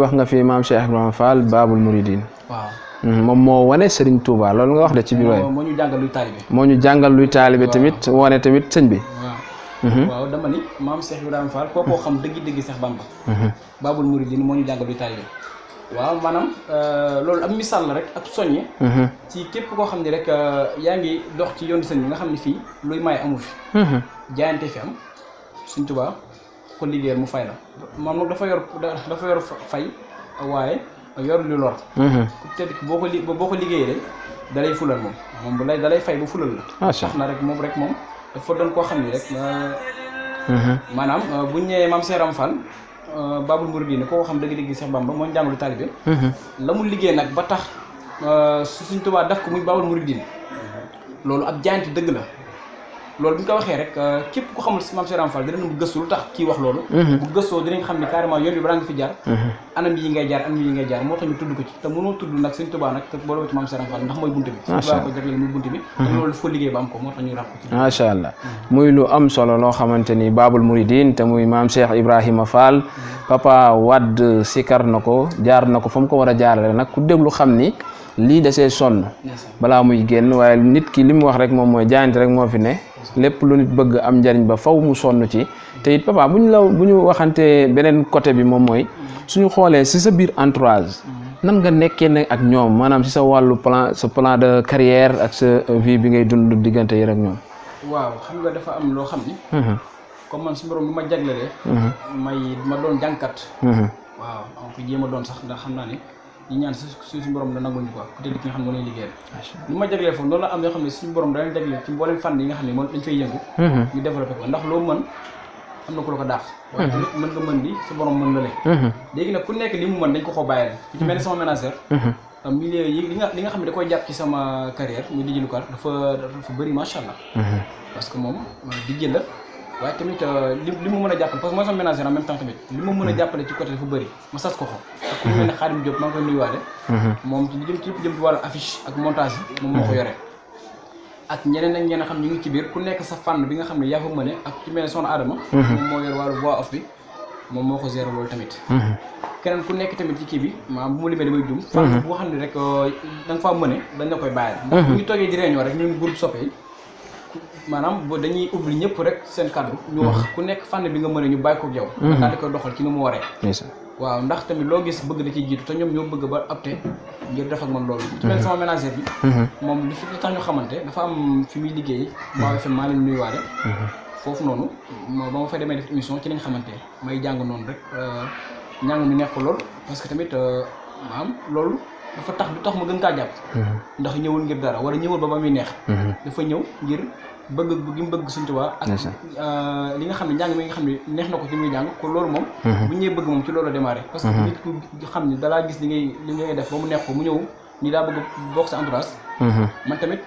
wax nga fi maam Cheikh Ibrahima Fall Babul Mouridine. waaw. moom moo wane Serigne Touba loolu nga wax de ci biir waaye. moo ñu jàngal luy taalibe. moo ñu jàngal luy taalibe tamit wane tamit sëñ bi. waaw dama ni maam Cheikh Ibrahima Fall kookoo xam dëgg-dëgg Cheikh Bamba. Babul Mouridine moo ñu jàngal luy taalibe. waaw maanaam loolu am misaal la rek ak soññe. ci képp koo xam ne rek yaa ngi dox ci yoonu sëñ bi nga xam ne fii luy maye amu fi. jaayante fi am Sëñ Tuubaa ko liggéeyal mu fay la moom nag dafa yor fay waaye yor lu lor. peut-être boo ko liggéeyee de dalay fulal moom bu dalay fay ba fulal la. macha allah na rek moom dafa doon koo xam ni rek maanaam buñ ñëwee maam Cheikh Ibrahima Fall Babul Mouridine koo xam dëgg-dëgg Cheikh Bamba moo ñu jàngalu taalibe la mu liggéey nag ba tax Sëñ Tuubaa daf ko muy Babul Mouridine loolu ab jaayante dëgg la. loolu bu ñu ko waxee rek képp ku xamul maam Cheikh Ibrahima Fall dinañ mu gëstu lu tax kii wax loolu. bu gëstoo dinañ xam ne carrément yoon bi balaa nga fi jaar. anam yi ngay jaar moo tax ñu tudd ko ci te mënoo tudd nag Sëñ Tuubaa nag te boolewoo ci maam Cheikh Ibrahima Fall ndax mooy buntu bi. macha allah ko jagleel muy buntu bi. te loolu daf ko liggéey ba am ko moo tax ñu ràpp ko ci. macha allah muy lu am solo loo xamante ni Babul Mouridine te muy maam Cheikh Ibrahima Fall Papa Wade sikar na ko jaar na ko fa mu ko war a jaarale nag ku déglu xam ni lii desee sonn balaa muy génn waaye nit ki li mu wax rek moom mooy jaayante rek moo fi ne lépp lu nit bëgg am njariñ ba faw mu sonn ci te it papa bu ñu waxante beneen côté bi moom mooy suñu xoolee si sa biir entourage nan nga nekkee ne ak ñoom maanaam si sa wàllu plan de carrière ak sa vie bi ngay dund diggante yéen ak ñoom. waaw xam nga dafa am loo xam ni. comme man suñu borom bi ma jaglelee. ma doon jànkat. waaw am ko jéem a doon sax ndax xam naa ne. ñi ñaan suñu borom da nangul ñu quoi peut-être ki nga xam ne moo lay liggéeyal li ma jagleel foofu loolu la am yoo xam ne suñu borom dañu jagleel ci mboolem fànn yi nga xam ne moom dañ fay yëngu ñu développé ko ndax loo mën am na ku la ko daax waaye tamit mën nga mën di sa borom mën la léegi nag ku nekk li mu mën dañ ko bàyyi ku ci mel ni sama ménagère milieu yi li nga xam ne da koy jàpp ci sama carrière muy Dj Lucar dafa bëri macha allah parce que moom DJ la waaye tamit li mu mën a jàppale parce que mooy sama ménagère en même temps tamit li mu mën a jàppale ci côté dafa bëri ma sas ko ak ku mel ne Xaadim Diop maa ngi koy nuyuwaale moom ci li jëm ci wàllu affiche ak montage yi moom moo ko yore ak ñeneen ak ñeneen xam ñu ngi ci biir ku nekk sa fànn bi nga xam ne yaa fa mëne ak ci mel ne Soxna Adama moom moo yor wàllu voix off bi moom moo ko géré loolu tamit keneen ku nekk tamit ci kii bi maanaam bu mu limee damay jum fànn boo xam ne rek da nga faa mëne dañ la koy bàyyil ndax bu ñu toogee di réunion rek ñun groupe soppe yi maanaam dañuy ubbi ñëpp rek seen kàddu ñu wax ku nekk fànn bi nga mën a ñu bàyyi ko yow daal di koy doxal ci ni mu waree waaw ndax tamit loo gis bëgg da ciy jiitu te ñoom ñoo bëgg ba apte ngir def ak man loolu ci mel sama ménagère bi moom li tax ñu xamante dafa am fi muy liggéey Mbaaw FM maa leen nuyuwaale foofu noonu ba ma fay demee def émission ci lañ xamante may jàng noonu rek ñàng mi nekk lool parce que tamit maam loolu dafa tax du tax ma gën kaa jàpp ndax ñëwul ngir dara wala ñëwul ba muy neex dafa ñëw ngir bëgg gi mu bëgg Sëñ Tuubaa ak li nga xam ne njàng mi nga xam ne neex na ko ci muy jàng ko loolu moom bu ñëwee bëgg moom ci loolu la démarré parce que nit ku xam ne dalaa gis li ngay def ba mu neex ko mu ñëw ni daa bëgg bokk sa entourage man tamit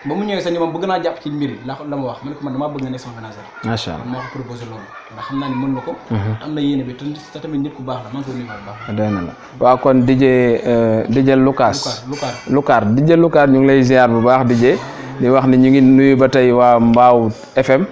ba mu ñëwee sax ni moom bëgg naa jàpp ci mbir yi la ma wax ma ne ko man damaa bëgg nga nekk sama ménagère macha allah moo ko proposé loolu ndax xam naa ne mën na ko am na yéene bi te tamit nit ku baax la maa ngi koy nuyu baax doy na la waaw kon DJ Lucar DJ Lucar ñu ngi lay ziar bu baax DJ di wax ni ñu ngi nuyu ba tey waa Mbaaw FM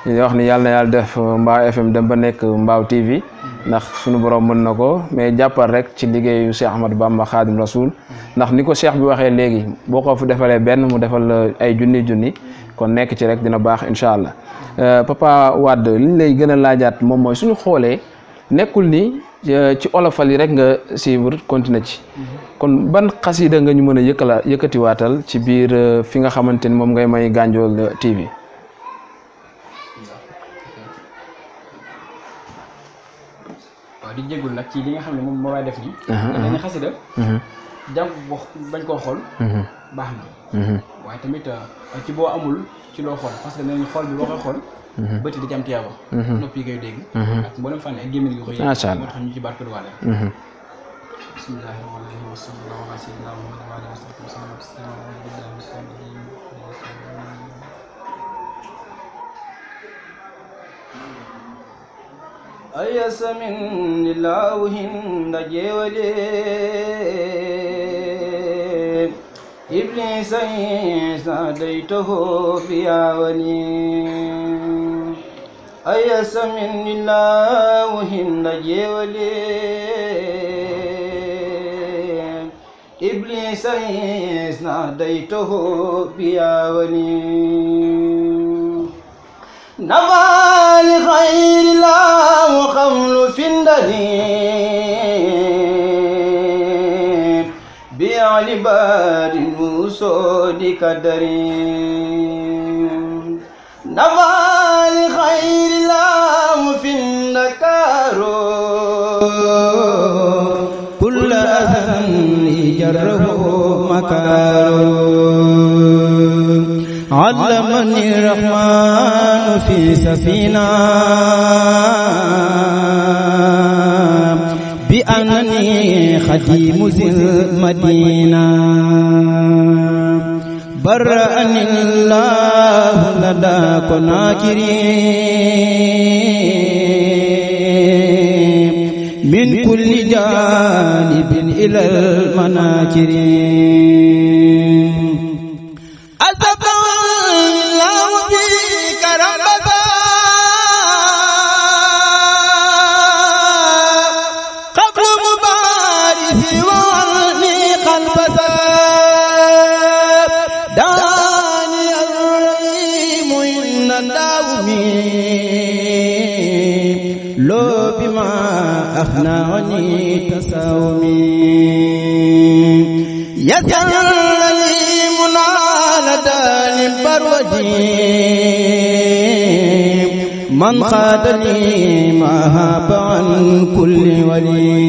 di wax ni yàlla na yàlla def Mbaaw FM dem ba nekk Mbaaw TV ndax suñu borom mën na ko mais jàppal rek ci liggéeyu Cheikh Ahmadou Bamba Khadim Rasoul ndax ni ko Cheikh bi waxee léegi boo ko fi defalee benn mu defal ay junni kon nekk ci rek dina baax incha allah Papa Wade li ñu lay gën a laajaat moom mooy suñu xoolee nekkul ni ci olofal yi rek nga suivre continuer ci kon ban xasida nga ñu mën a yëkkatiwaatal ci biir fi nga xamante ni moom ngay may Gandiol TV. waaw di jéggul nag ci li nga xam ne moom moo waay def nii. dañuy xasida jàng ko bañ koo xool. baax na. waaye tamit ci boo amul ci loo xool parce que dinañ xool bi boo koy xool. bëti da ci am tiyaaba. nopp yi ngay dégg. ak mboolem fànn ak gémmiñ gi koy yëg. macha allah moo tax ñu ci barke waale. bismillahi rahmaani rahiim wa sallallahu ala sayyidina Muhammad wa alihi wa sahbihi wa sallam. ayasamin lillahi hinda jeewale iblisa sadaytahu biyawani ayasamin lillahi hinda jeewale إبليس إذ ناديته بيا ولي نفى لخير الله وخمل في الدليل بيعل بار وسود كدرين نفى لخير الله في النكار كل أذى جره مكار علمني الرحمن في سفينة بأنني خديم ذي المدينة برأني الله لدى كناكرين من كل جانب إلى المناكرين أذب الله بك ربك قبل مبارث وعني قلبك داني الرحيم إن داومي لو بما أخنى عني تساومي يجعل لي منالة للبرودي من خادني ما هاب عن كل ولي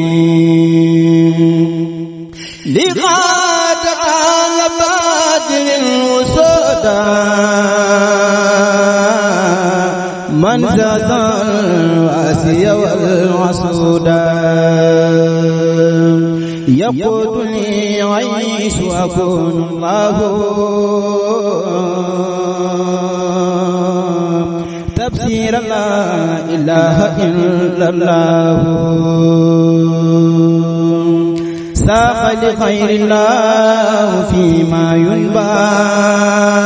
لغاد على بادر وسودا من زاد الواسي والعسودا يقودني عيش وأكون الله تفسير لا إله إلا الله ساق لخير الله فيما ينبى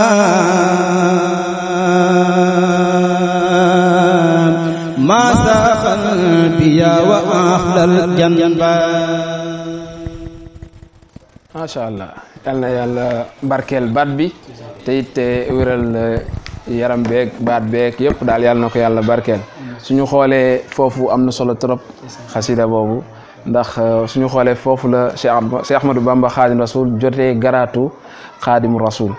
ما ساق البيا وأحلى الجنبى macha allah yal na yàlla barkeel baat bi te it wéral yaram beeg baat beeg yëpp daal yàlla na ko yàlla barkeel suñu xoolee foofu am na solo trop xasida boobu ndax suñu xoolee foofu la Cheikh Ahmadou Bamba Xaadim Rasul jotee garaatu Xaadim Rasul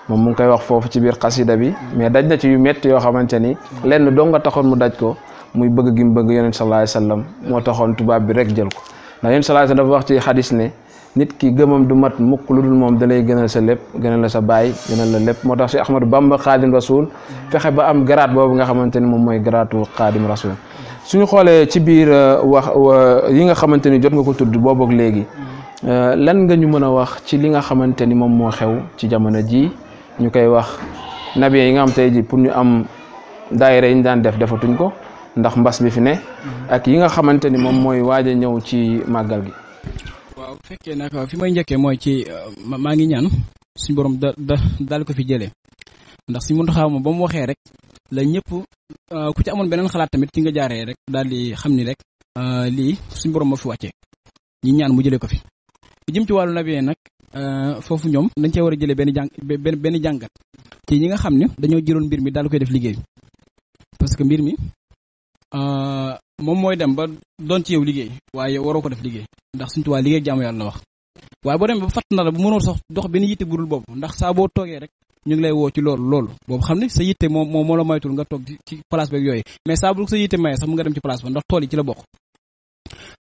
moom mu ngi koy wax foofu ci biir xasida bi mais daj na ci yu métti yoo xamante ni lenn dong nga taxoon mu daj ko muy bëgg gi mu bëgg yonent sallallahu alayhi wasallam moo taxoon tubaab bi rek jël ko ndax yonent sallallahu alayhi wasallam dafa wax ci xadis ne nit ki gëmam du mat mukk lu dul moom da lay gënal sa lépp gënal la sa baay gënal la lépp moo tax Cheikh Ahmadou Bamba Xaadim Rasul fexe ba am garaat boobu nga xamante ni moom mooy garaatu Xaadim Rasul suñu xoolee ci biir wax yi nga xamante ni jot nga ko tudd boobu ak léegi lan nga ñu mën a wax ci li nga xamante ni moom moo xew ci jamono ji ñu koy wax nabi yi nga xam tey ji pour ñu am daayira yi ñu daan def defatuñ ko ndax mbas bi fi ne ak yi nga xamante ni moom mooy waaj a ñëw ci màggal gi. waaw bu fekkee nag fi may njëkkee mooy ci maa ngi ñaan suñu borom daal ko fi jëlee ndax suñu Muntaxa moom ba mu waxee rek la ñëpp ku ci amoon beneen xalaat tamit ci nga jaaree rek daal di xam ni rek lii suñu borom moo fi wàccee ñi ñaan mu jëlee ko fi. bu jëm ci wàllu nabi nag foofu ñoom dañ cee war a jëlee benn jàngat ci ñi nga xam ne dañoo jëloon mbir mi daal koy def liggéey parce que mbir mi moom mooy dem ba doon ci yow liggéey waaye waroo ko def liggéey ndax suñu tubaab liggéey jaamu yàlla la wax waaye boo dem ba fatt na la bu mënoo sax dox benn yitte budul boobu ndax saa boo toogee rek ñu ngi lay woo ci loolu boobu xam ne sa yitte moo la moytul nga toog ci place beeg yooyu mais saa bu sa yitte maye sax mu nga dem ci place ba ndax tool yi ci la bokk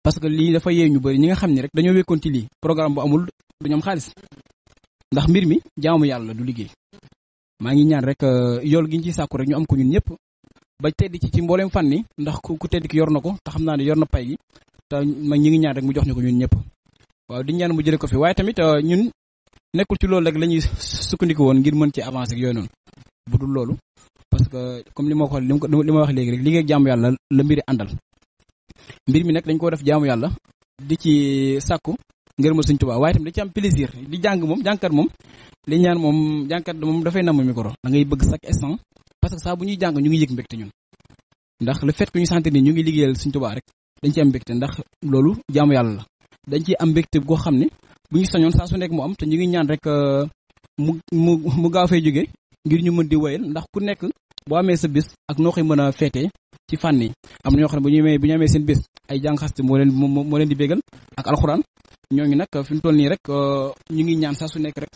parce que lii dafa yee ñu bëri ñi nga xam ne rek dañoo wékkoon ci lii programme bu amul du ñoom xaalis ndax mbir mi jaamu yàlla du liggéey maa ngi ñaan rek yool gi ñu ci sàkku rek ñu am ko ñun ñëpp ba tedd ci mbooleem fànni ndax ku tedd ki yor na ko te xam naa ne yor na pay gi te ma ñi ngi ñaan rek mu jox ñu ko ñun ñëpp waaw di ñaan mu jëlee ko fi waaye tamit ñun nekkul ci loolu rek la ñuy sukkandiku woon ngir mën ci avancer ak yooyu noonu bu dul loolu parce que comme li ma ko li ma wax léegi rek liggéey ak jaamu yàlla la mbiri àndal mbir mi nag dañ ko def jaamu yàlla di ci sàkku ngërëmal Sëñ Tuubaa waaye tamit da ci am plaisir di jàng moom jàngkat moom li ñaan moom jàngkat moom dafay namm micro da ngay bëgg chaque instant parce que saa bu ñuy jàng ñu ngi yëg mbégte ñun ndax le fait que ñu sentir ni ñu ngi liggéeyal Sëñ Tuubaa rek dañ ci am mbégte ndax loolu jaamu yàlla la dañ ciy am mbégte goo xam ne bu ñu sañoon saa su nekk mu am te ñu ngi ñaan rek mu gaaw fay jóge ngir ñu mën di wéyal ndax ku nekk boo amee sa bis ak noo koy mën a feetee ci fànn yi am na ñoo xam ne bu ñu amee seen bis ay jàng xaste moo leen di bégal ak alxuraan ñooñu nag fi mu toll nii rek ñu ngi ñaan saa su nekk rek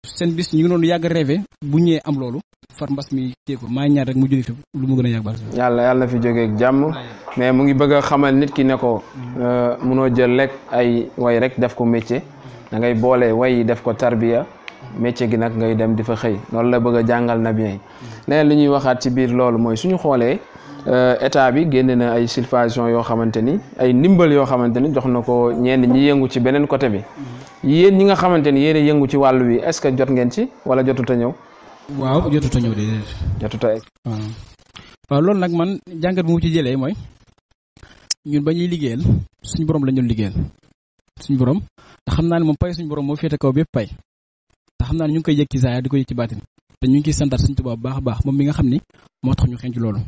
seen bis ñu ngi doon yàgg rêvé bu ñëwee am loolu far mbas mi téye ko maa ngi ñaan rek mu jóge fi lu mu gën a yàgg bal yàlla na fi jógee ak jàmm mais mu ngi bëgg a xamal nit ki ne ko munoo jël rek ay way rek def ko métier da ngay boole way yi def ko tarbiya métier gi nag ngay dem di fa xëy loolu la bëgg a jàngal na bien leneen li ñuy waxaat ci biir loolu mooy suñu xoolee état bi génne na ay subventions yoo xamante ni ay ndimbal yoo xamante ni jox na ko ñenn ñi yëngu ci beneen côté bi yéen ñi nga xamante ni yéen a yëngu ci wàllu wi est-ce que jot ngeen ci wala jotut a ñëw. waaw jotut a ñëw de. jotut a egg. waaw loolu nag man jàngat bu mu ci jëlee mooy ñun ba ñuy liggéeyal suñu borom la ñu liggéeyal suñu borom te xam naa ne moom pay suñu borom moo féete kaw bépp pay te xam naa ne ñu ngi koy yëg ci zaaya di ko yëg ci baatin te ñu ngi ciy santaat suñu Tuubaa bu baax a baax moom mi nga xam ni moo tax ñu xeeñ ci loolu.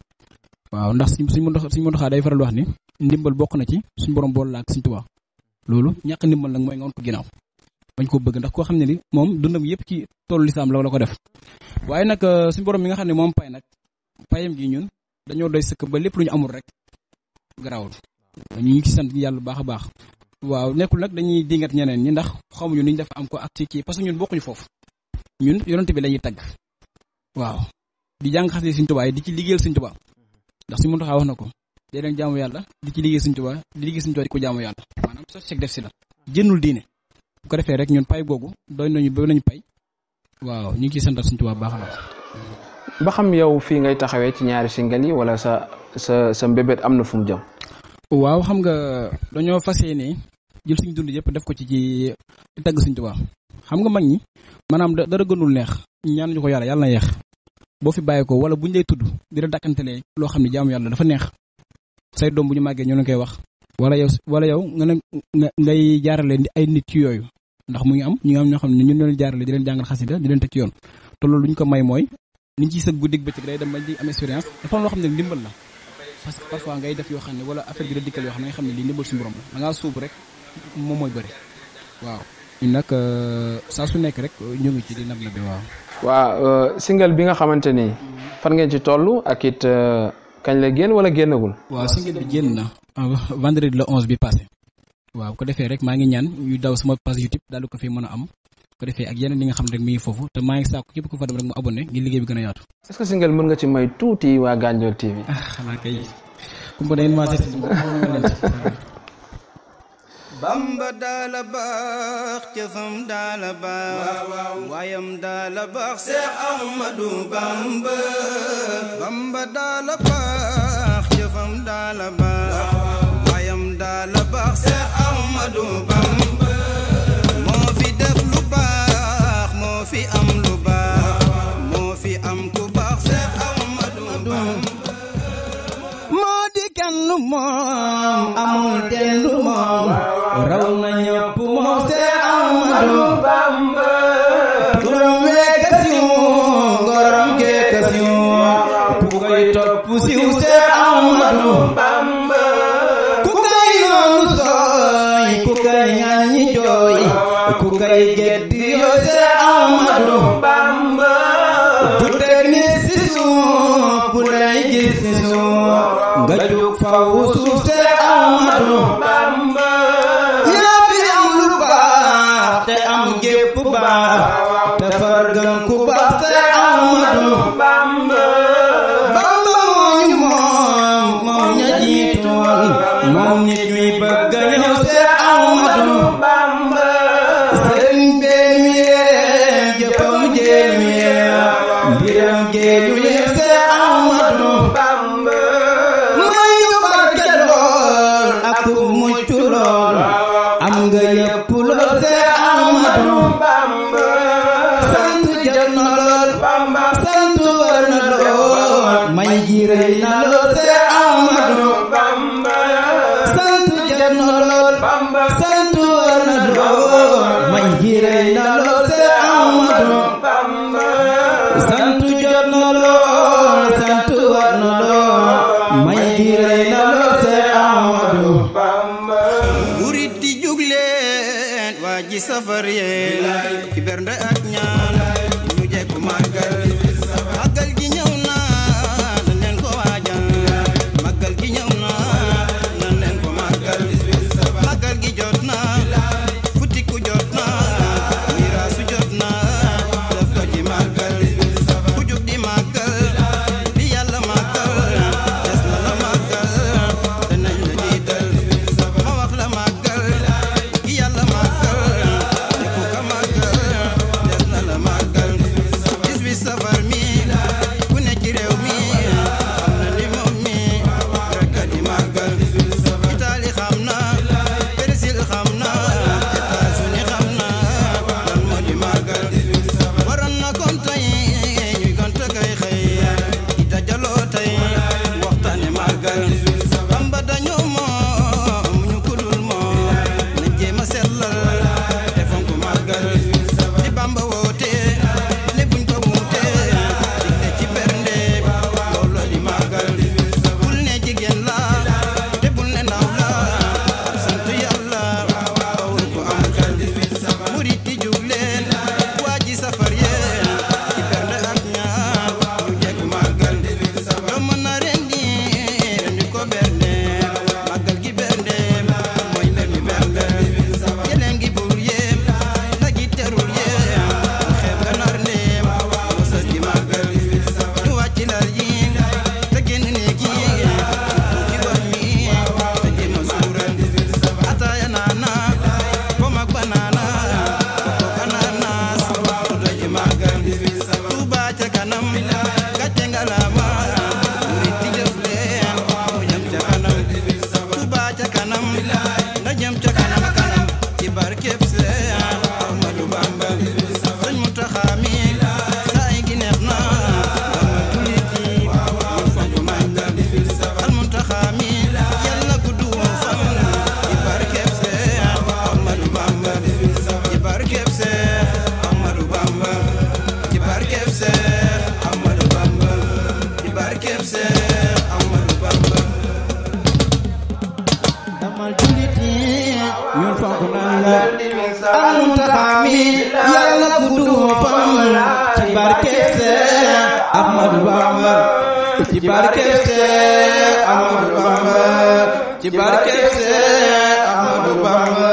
waaw ndax suñu Muntaxaa day faral wax ni ndimbal bokk na ci suñu borom bool la ak suñu Tuubaa loolu ñàkk ndimbal nag mooy nga woon ko ginnaaw bañ ko bëgg ndax koo xam ne ni moom dundam yëpp ci toolu lislaam la ko def waaye nag suñu borom mi nga xam ne moom pay nag payam gi ñun dañoo doy sëkk ba lépp lu ñu amul rek garaawul ñu ngi ci sant yàlla bu baax a baax. waaw nekkul nag dañuy dingat ñeneen ñi ndax xamuñu ni ñu def am ko ak ci kii parce que ñun bokkuñu foofu ñun yonent bi la ñuy tagg waaw di jàng xasee Sëñ Tuubaa di ci liggéeyal Sëñ Tuubaa ndax Sëñ Muntaxaa wax na ko dee leen jaamu yàlla di ci liggéey Sëñ Tuubaa di liggéey Sëñ Tuubaa di ko jaamu yàlla maanaam sos sek def si la jënnul diine bu ko defee rek ñun pay googu doy nañu pay waaw ñu ngi ciy santal Sëñ Tuubaa baax na. ba xam yow fii ngay taxawee ci ñaari single yi wala sa mbébét am na fu mu jëm. waaw xam nga dañoo fas yéene jël suñu dund yëpp def ko ci tagg Sëñ Tuubaa xam nga mag ñi maanaam dara gënul neex ñaan ñu ko yàlla na yeex boo fi bàyyi ko wala buñ lay tudd di la dàkkantelee loo xam ne jaamu yàlla dafa neex say doom bu ñu màggee ñoo leen koy wax wala yow ngay jaarale ay nit ci yooyu ndax mu ngi am ñoo xam ne ñun leen jaarale di leen jàngal xasida di leen teg ci yoon te loolu lu ñu ko may mooy niñ ciy sëg guddig bëccëg day dem ba di am expérience dafa am loo xam ne ndimbal la parce que parfois ngay def yoo xam ne wala affaire bi la dikkal yoo xam ne nga xam ne lii ndimbal suñu borom la da ngaa suub rek moom mooy bëri waaw ñun nag saa su nekk rek ñu ngi ci di nab na bi waaw single bi nga xamante ni fan ngeen ci toll ak it kañ la génn wala génnagul. waaw single bi génn na vendredi le 11 bi passé waaw ko defee rek maa ngi ñaan ñu daw sama page YouTube daal di ko fi mën a am ko defee ak yeneen li nga xam ne rek mi ngi foofu te maa ngi sàkku képp ku fa dem rek mu abonné ngir liggéey bi gën a yaatu. est-ce que single mën nga ci may tuuti waa Gandiol TV. xanaa kay kumpa da ngeen maa seet Bamba daala baax cëfam daala baax waayam daala baax Seex Ahmadu Bamba Bamba daala baax cëfam daala baax waayam daala baax Seex Ahmadu Bamba moo fi def lu baax moo fi am lu baax moo fi am ku baax Seex Ahmadu Bamba moo di kenn moom amul dellu moom raw na ñëpp moom Seex Ahmadu Bamba turam wee kasiw ngoram gee kasiw ku koy topp siw Seex Ahmadu Bamba ku koy noonu sooy ku koy ñaññi jooy ku koy geddi yoo Seex Ahmadu Bamba ku teg ni si suuf ku lay gis si suuf nga jóg faw suuf Seex Ahmadu Bamba te am gépp baax te fargan ku baax Seex Ahmadu Bamba Bamba moom ña jiitoon moom nit ñuy bëgg a ñëw Seex Ahmadu Bamba sëriñ beenu yee jëfam jeenu yee mbiram geenu yee Seex Ahmadu Bamba may ñu barke lool ak mucc lool am nga yëpp lool Seex Ahmadu Bamba sant jot na lool sant war na lool may gi rëy na lool Seex Ahmadu Bamba sant jot na lool sant war na lool may gi rëy na lool Seex Ahmadu Bamba sant jot na lool sant war na lool may gi rëy na lool Seex Ahmadu Bamba murit di jug leen ji safar yee ci bernde ak ñaan ñu jekku màggal màggal gi ñëw na nan leen ko waajal màggal gi ñëw na nan leen ko màggal màggal gi jot na futiku jot na miraasu jot na def ko ci màggal ku jug di màggal li yàlla màggal des na la màggal danañ la jiital ma wax la màggal gi yàlla màggal ne ku ko màggal des na la màggal 18 safar mi ku ne ci réew mi xam na ni moom mi rek a di màggal Italie xam na Brésil xam na États-Unis xam na lan moo di màggal waroon na kon tey ñuy gont kay xëy di dajaloo tey waxtaane màggal Bamba dañoo moom ñu kudul moom na jéem a sellal te fonk màggal di Bamba woote lébuñ ko wuute digle ci bernde loolu di màggal bul ne jigéen la te bul ne ndaw la sant yàlla bawul ko am xel murit yi jug leen waa ji safar yee ci bernde ak ñaan ñu jekk màggal loo mën na rendi ko bernde màggal gi bernde mooy mbir mi bernde gëléem gi bur yee nag yi terul yee mu xeeb ganaar ndeem mu sës ci màggal ñu wàcc lal yi te génn néeg yi ci gox mi te jéem a suural ataaya naana pom ak banaana koko kanaanaas tudd ci màggal Tuuba ca kanam gàcce ngalaama murit yi jëf leen mu jëm ca kanam Tuuba ca kanam nga jëm ca kanam kanam ci barkeb Seex Ahmadu Bamba sëñ Muntaxa mi saay gi neex na dama tulit yi ñu fonk màggal al Muntaxa mi yàlla gudd fan ci barkeb Seex Ahmadu Bamba ci barkeb Seex Ahmadu Bamba ci barkeb Seex Ahmadu Bamba ci barkeb Seex Ahmadu Bamba damal julit yi ñun fonk nan la al Muntaxa mi yàlla gudd fan ci barkeb Seex Ahmadu Bamba ci barkeb Seex Ahmadu Bamba ci barkeb Seex Ahmadu Bamba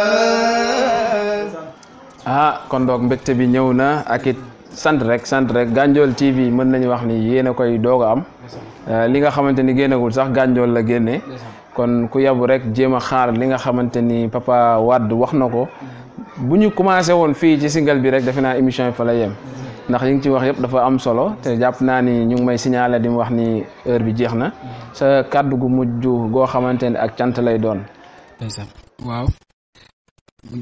kon doog mbégte bi ñëw na ak it sant rek Gandiol TV mën nañu wax ni yéen a koy doog a am li nga xamante ni génnagul sax Gandiol la génne kon ku yabu rek jéem a xaar li nga xamante ni Papa Wade wax na ko bu ñu commencé woon fii ci single bi rek defe naa émission yi fa la yem ndax yi ngi ci wax yëpp dafa am solo te jàpp naa ni ñu ngi may signaler di mu wax ni heure bi jeex na sa kàddu gu mujj goo xamante ni ak cant lay doon. waaw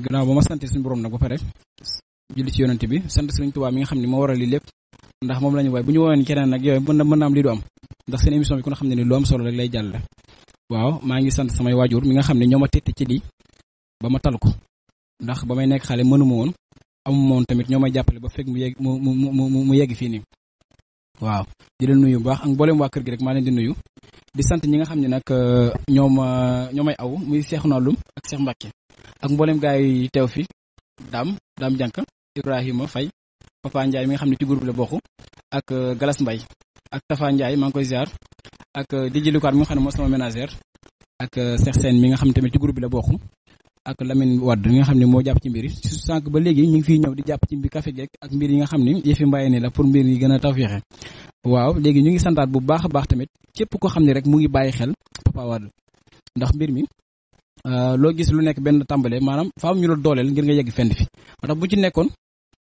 gannaaw ba ma sant suñu borom nag ba pare julli ci yonent bi sant Sëriñ Tuubaa mi nga xam ne moo waral lii lépp ndax moom la ñu waay bu ñu woowee keneen nag yooyu mën na am lii du am ndax seen émission bi ku nga xam ne ni lu am solo rek lay jàll waaw maa ngi sant samay waajur mi nga xam ne ñoo ma tette ci lii ba ma tal ko ndax ba may nekk xale mënuma woon amuma woon tamit ñoo may jàppale ba fekk mu yegg fii nii waaw di leen nuyu bu baax ak mboolem waa kër gi rek maa leen di nuyu di sant ñi nga xam ne nag ñoo may aw muy Cheikh Naloum ak Cheikh Mbacke ak mboolem gaay yi teew fi Dame Jànk Ibrahima Faye Papa Ndiaye mi nga xam ne ci groupe la bokk ak Galas Mbaye ak Tafa Ndiaye maa ngi koy ziar ak Dj Lukaat mi nga xam ne moo sama ménagère ak Cheikh Sène mi nga xam ne tamit ci groupe bi la bokk ak Lamine Wade mi nga xam ne moo jàpp ci mbir yi su sànq ba léegi ñu ngi fiy ñëw di jàpp ci mbir café geek ak mbir yi nga xam ne yëfi mbaye ne la pour mbir yi gën a tawfeexe waaw léegi ñu ngi santaat bu baax a baax tamit képp koo xam ne rek mu ngi bàyyi xel Papa Wade ndax mbir mi loo gis lu nekk benn tàmbale maanaam faaw ñu la dooleel ngir nga yegg fenn fi moo tax bu ci nekkoon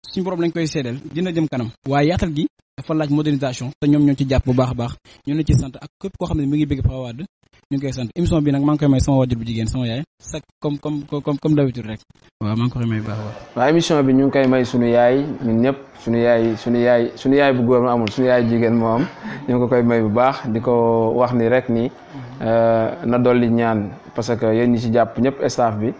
suñu borom lañ koy seedeel dina jëm kanam waaye yaatal gi dafa laaj modernisation te ñoom ñoo ci jàpp bu baax a baax ñu leen ci sant ak képp koo xam ne mi ngi bëgg Papa Wade ñu ngi koy sant émission bi nag maa ngi koy may sama wajur bu jigéen sama yaay sax comme d'habitude rek waaw maa ngi koy may bu baax a baax. waaw émission bi ñu ngi koy may suñu yaay ñun ñëpp suñu yaay bu góor ma amul suñu yaay jigéen moo am ñu ngi ko koy may bu baax di ko wax ni rek ni na dolli ñaan parce que yéen ñi ci jàpp ñëpp staff bi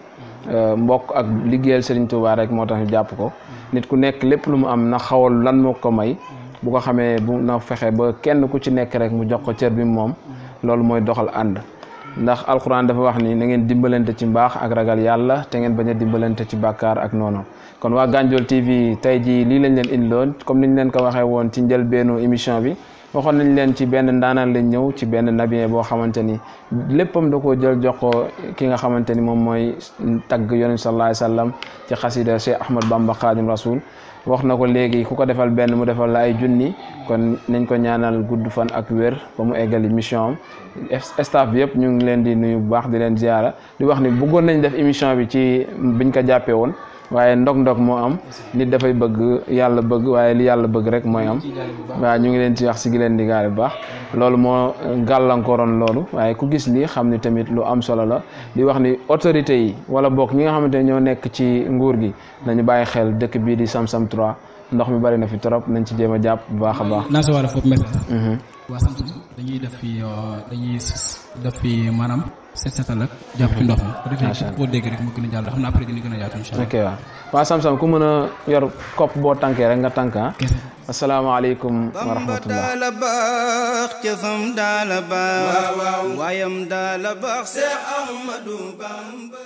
mbokk ak liggéeyal Serigne Touba rek moo tax ñu jàpp ko nit ku nekk lépp lu mu am na xawal lan moo ko may bu ko xamee bu na fexe ba kenn ku ci nekk rek mu jox ko cër bi moom loolu mooy doxal ànd ndax alquran dafa wax ni na ngeen dimbalante ci mbaax ak ragal yàlla te ngeen bañ a dimbalante ci bàkkaar ak noonu. kon waa Gandiol TV tey jii lii lañ leen indiloon comme niñ leen ko waxee woon ci njëlbeenu émission bi waxoon nañ leen ci benn ndaanaan lañ ñëw ci benn nabien boo xamante ni léppam da koo jël jox ko ki nga xamante ni moom mooy tagg yonent sallallahu alayhi wasallam ci xasida Cheikh Ahmad Bamba Khadim Rasoul wax na ko léegi ku ko defal benn mu defal la ay junni kon nañ ko ñaanal gudd fan ak wér ba mu eggali mission am staff bi yëpp ñu ngi leen di nuyu bu baax di leen ziara di wax ni bëggoon nañ def émission bi ci biñ ko jàppee woon waaye ndog-ndog moo am nit dafay bëgg yàlla bëgg waaye li yàlla bëgg rek mooy am waaw ñu ngi leen ci wax si gi leen di gaale bu baax loolu moo gàllankooroon loolu waaye ku gis lii xam ni tamit lu am solo la di wax ni autorité yi wala bokk ñi nga xamante ne ñoo nekk ci nguur gi nañu bàyyi xel dëkk bii di Samsam 3 ndox mi bari na fi trop nañ ci jéem a jàpp bu baax a baax. naa sa wàll foofu message. waa Samsam dañuy def fi maanaam setal ak jàpp ci ndox mi. bu defee koo dégg rek mu gën a jàll xam naa après dina gën a yaatu incha allah. ok waaw waa Samsam ku mën a yor kopp boo tànkee rek nga tànk ah. asalaamaaleykum wa rahmatullah. daala baax cëfam daala baax waayam daala baax Seex Ahmadu Bamba